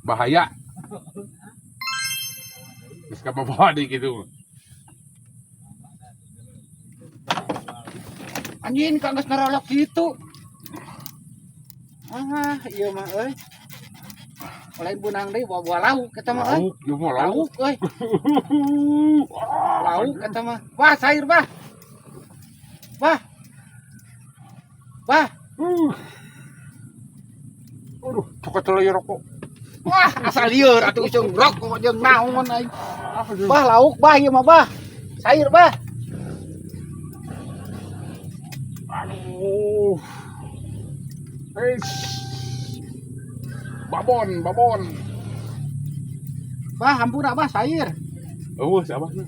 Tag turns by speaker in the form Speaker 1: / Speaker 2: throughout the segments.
Speaker 1: Bahaya. Geus kabawa deui kitu.
Speaker 2: Anjing kang geus narolok kitu. Ah, ieu mah euy. Lain bunang deui bawa lauk eta mah euy.
Speaker 1: Lauk, ieu mah lauk.
Speaker 2: Lauk euy. Lauk eta mah. Wah, sayur bah. Bah. Bah.
Speaker 1: Aduh, cokot celeuy rokok.
Speaker 2: Wah, asal lieur atuh usung rokok jeung naon aing. Bah, lauk bah ieu mah bah. Sayur bah.
Speaker 1: Aduh. Eish. Babon, babon.
Speaker 2: Bah, hampura bah sayur.
Speaker 1: Eueuh, si abahna.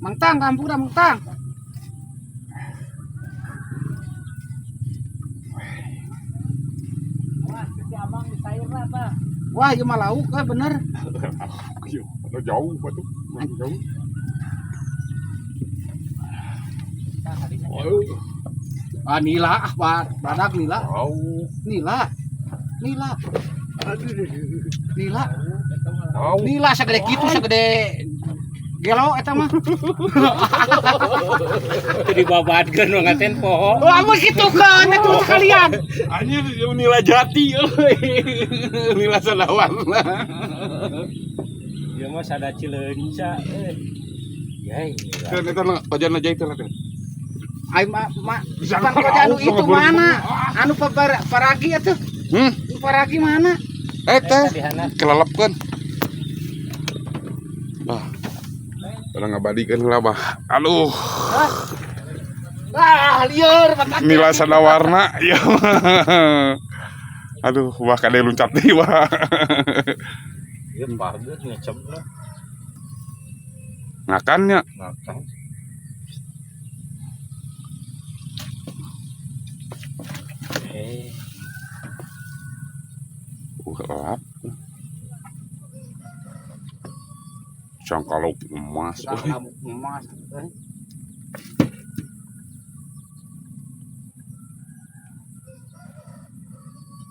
Speaker 2: Mangtang hampura mangtang.
Speaker 3: Wah, si abang di sayur lah tah.
Speaker 2: Wah, ieu mah lauk euy bener.
Speaker 1: Ieu, atuh jauh atuh. Jauh. Oh,
Speaker 2: Ah, nila ah, bah, badak nila.
Speaker 1: jauh.
Speaker 2: Nila. Nila. Nila.
Speaker 1: Jauh.
Speaker 2: Nila segede kitu segede gelo eta mah.
Speaker 3: Itu dibabatkeun nu ngaten poho.
Speaker 2: Wah, mun kitu keun atuh sekalian.
Speaker 1: Anjir, ieu nila jati euy. Nila sadawarna.
Speaker 3: Ieu mah sada Cileunca euy. Yai.
Speaker 1: Kan eta na kojana jai teh lah teh.
Speaker 2: Ai ma, ma
Speaker 1: Bisa
Speaker 2: pan
Speaker 1: lauk,
Speaker 2: koja anu itu
Speaker 1: sama
Speaker 2: mana? Anu paragi atuh.
Speaker 1: Hmm,
Speaker 2: Anu paragi mana?
Speaker 1: eta
Speaker 3: Di hana.
Speaker 1: kelelepkeun. Bah. Orang ngabadikeun heula bah. Aduh,
Speaker 2: Ah, lieur batak.
Speaker 1: nila sadawarna ieu mah. Aduh, wah kade luncat deui wah.
Speaker 3: Ieu bagus ngecebna.
Speaker 1: Ngakannya.
Speaker 3: Makan. Eh,
Speaker 1: Elap. Cangkaluk emas.
Speaker 2: Lamuk emas.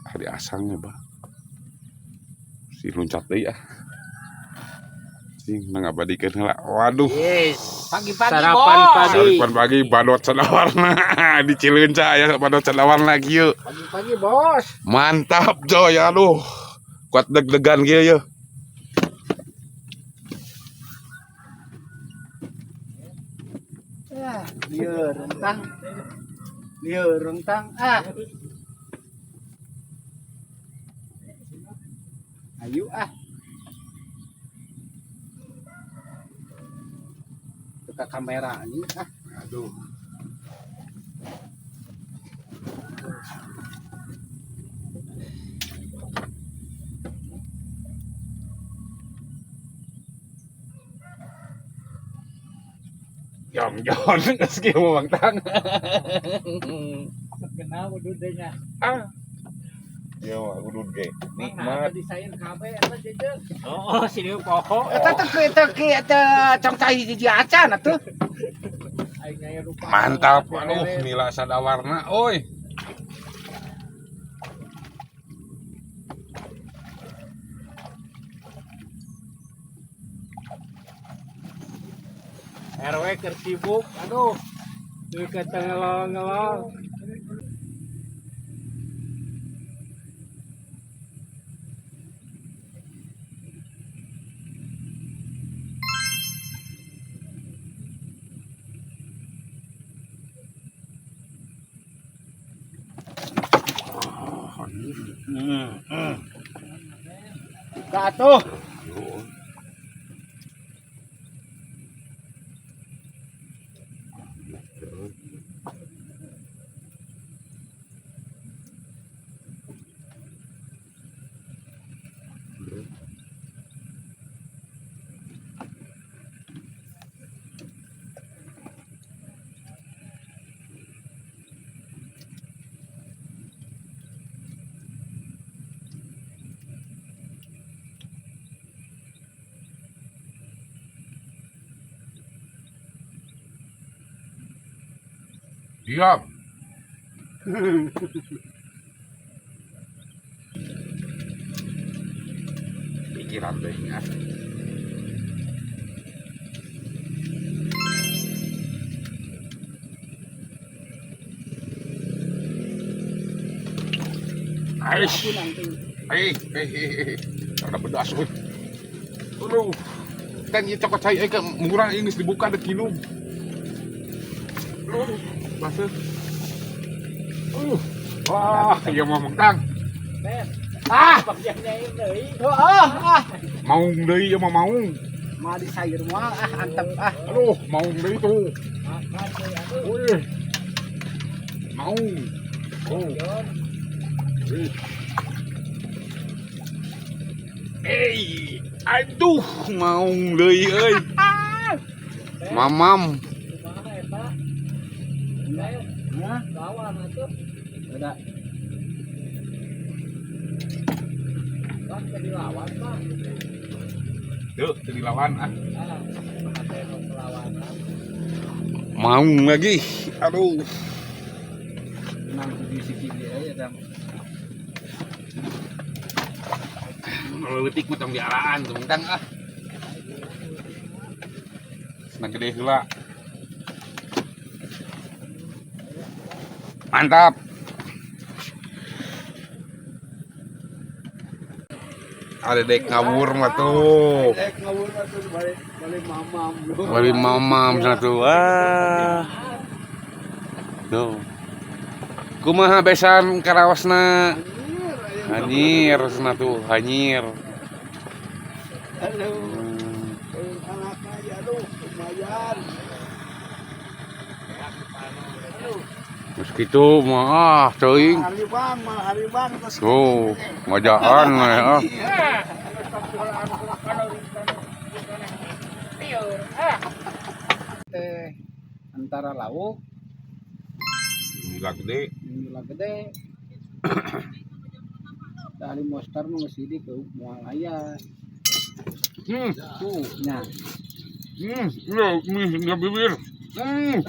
Speaker 1: Ah, di asangnya, bah. Si loncat deui ah. Sing ngabadikeun heula. Waduh.
Speaker 3: yes.
Speaker 2: Pagi-pagi,
Speaker 3: Sarapan
Speaker 2: bos.
Speaker 3: pagi.
Speaker 1: Sarapan pagi badot sadawarna di Cileunca ya badot sadawarna kieu.
Speaker 2: Pagi-pagi, Bos.
Speaker 1: Mantap coy, aduh. Kuat deg-degan kieu ye.
Speaker 2: Ah, lieur rentang. Lieur rentang. Ah. Ayo ah. Buka kamera ini ah.
Speaker 1: Aduh. Jam jam geus kieu mah Bang Tang.
Speaker 3: Kenal udud deui nya.
Speaker 1: Ah. Ieu mah udud ge. Nikmat.
Speaker 2: Di sayur kabeh eta jejeung.
Speaker 3: Oh, oh, sini poho.
Speaker 2: Eta teh ke eta ke eta cong cai hiji acan atuh.
Speaker 3: Aing aya rupa.
Speaker 1: Mantap, aduh nila sadawarna oi.
Speaker 3: RW keur sibuk, aduh. Duh kata ngelol-ngelol.
Speaker 2: Buka atuh.
Speaker 1: Diam. Pikiran teh ah. Aish. Eh, eh, eh, eh. Ada pedas euy. Aduh. Kan ieu cokot cai ke murah ini geus dibuka dek minum. Aduh, baseuh. Wah, ieu mah mengtang.
Speaker 2: Ah, ah, ah.
Speaker 1: Maung deui ieu mah maung.
Speaker 2: Mah di sayur mah ah antep ah.
Speaker 1: Aduh, maung deui tuh. Wih. Maung. Oh. Wih. Eh, aduh, maung deui euy. Mamam.
Speaker 2: Nah, udah.
Speaker 1: Tuh, teu dilawan ah. Maung lagi. Aduh.
Speaker 2: Nang di siki aja dam.
Speaker 1: Leutik mah tong diaraan tong tang ah. Senang gede heula. Mantap. Ada dek ngawur mah tuh.
Speaker 2: Dek ngawur mah tuh balik balik mamam.
Speaker 1: Balik mamam satu. Ah. Tuh. Kumaha besan karaosna? Hanyir sana tuh, hanyir.
Speaker 2: Aduh. Anak aja aduh, lumayan.
Speaker 1: Terus gitu mah ah teuing.
Speaker 2: Haribang, mah haribang terus.
Speaker 1: Tuh, ngajaan mah ah.
Speaker 2: Teh antara lauk
Speaker 1: Gila gede.
Speaker 2: gila gede. Dari monster mah geus di ke moal aya.
Speaker 1: Tuh.
Speaker 2: Nya.
Speaker 1: Ya, mie nggak bibir. Hmm.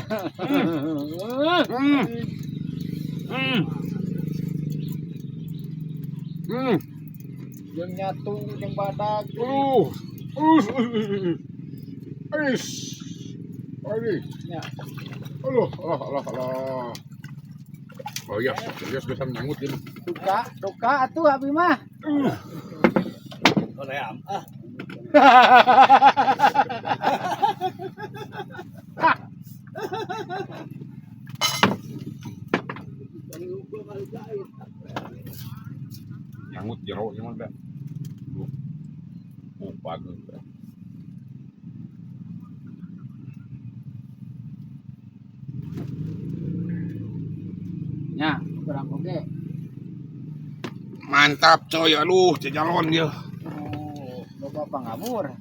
Speaker 1: Hmm. Hmm. Hmm.
Speaker 2: Jeung nyatu jeung badag.
Speaker 1: Aduh. Ais. Aduh.
Speaker 2: Nya.
Speaker 1: Aduh, alah, alah, alah. Oh iya, serius bisa nyangut ini.
Speaker 2: Duka, duka atuh abi mah.
Speaker 3: Ah.
Speaker 1: Nyangut jero mah da. Oh, bagus.
Speaker 2: Nya, kurang oge.
Speaker 1: Mantap coy, aduh, jajalon dia.
Speaker 2: Oh, loba pangabur.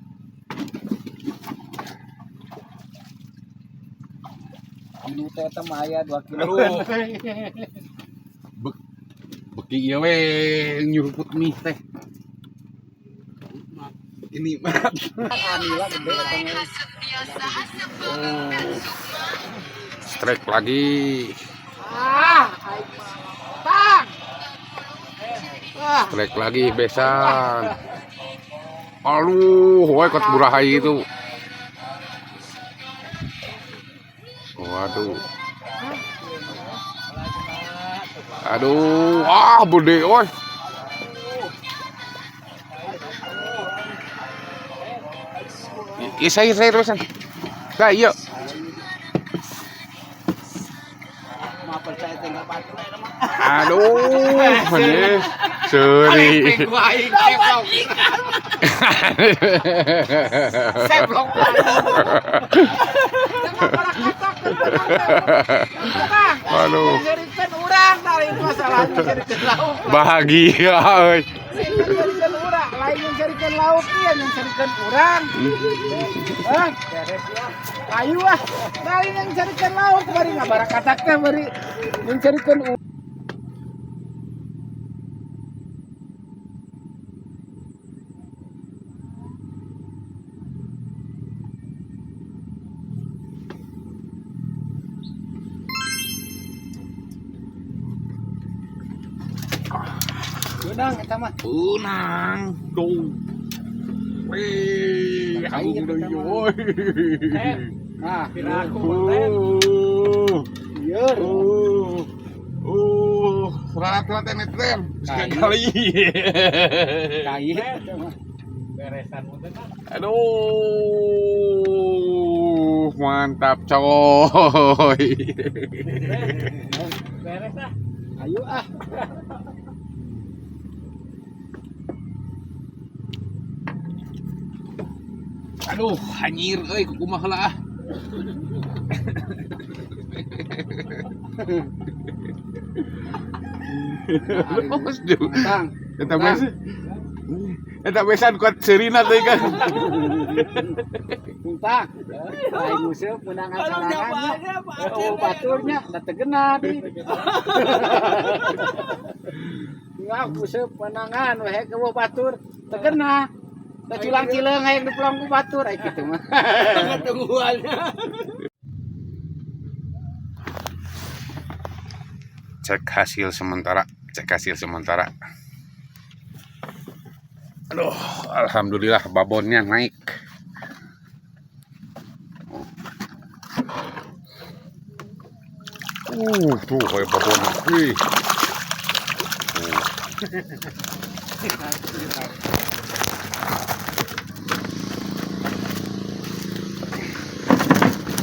Speaker 2: Ini teh eta mah aya 2 kilo.
Speaker 1: Aduh. Beki ieu we nyuruput mie teh. Ini mah.
Speaker 2: Anila gede eta mah.
Speaker 1: Oh. Strike lagi.
Speaker 2: Ah, aing mah tang. Ah,
Speaker 1: Strike lagi besan. Aduh, woi kot burahai itu. Waduh. Aduh, ah bude oi. Iya, saya terusan. Lah, iya.
Speaker 2: mah percaya teh enggak batu eta mah.
Speaker 1: Aduh, ini sorry.
Speaker 2: Aing seblok. Seblok.
Speaker 1: Aduh.
Speaker 2: Nyerikeun urang lain masalah nyerikeun lauk.
Speaker 1: Bahagia euy.
Speaker 2: Nyerikeun urang, lain nyerikeun lauk ieu nyerikeun urang. Hah? Ayo ah, lain yang nyerikeun lauk bari ngabarakatak teh bari nyerikeun urang. Benang eta mah.
Speaker 1: Benang. Tuh. Wih, agung deui euy.
Speaker 2: Nah,
Speaker 3: Piraku konten.
Speaker 2: Iya.
Speaker 1: Serat tren sekali.
Speaker 2: Kait.
Speaker 3: Beresan mungkin ah.
Speaker 1: Aduh, mantap coy.
Speaker 3: Beres ah.
Speaker 2: Ayo ah.
Speaker 1: Aduh, anjir euy kumaha heula ah.
Speaker 2: Tang.
Speaker 1: Eta besan. Eta besan kuat serina teh kan.
Speaker 2: Tang. Lain musuh menangan sorangannya. Oh, baturnya da teu genah di. Nggak musuh menangan we ke batur teu genah. Da culang cileung hayang dipelong ku batur ai kitu mah.
Speaker 3: Tungguannya.
Speaker 1: Cek hasil sementara, cek hasil sementara. Aduh, alhamdulillah babonnya naik. Tuh kayak babon. Wih.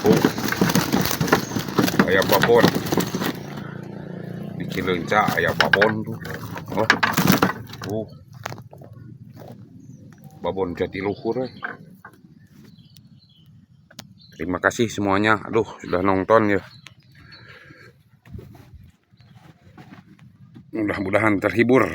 Speaker 1: Tuh. Kayak babon. Di Cileunca aya babon tuh. Oh. Tuh. Babon Jatiluhur. Eh. Terima kasih semuanya. Aduh, sudah nonton ya. Mudah-mudahan terhibur.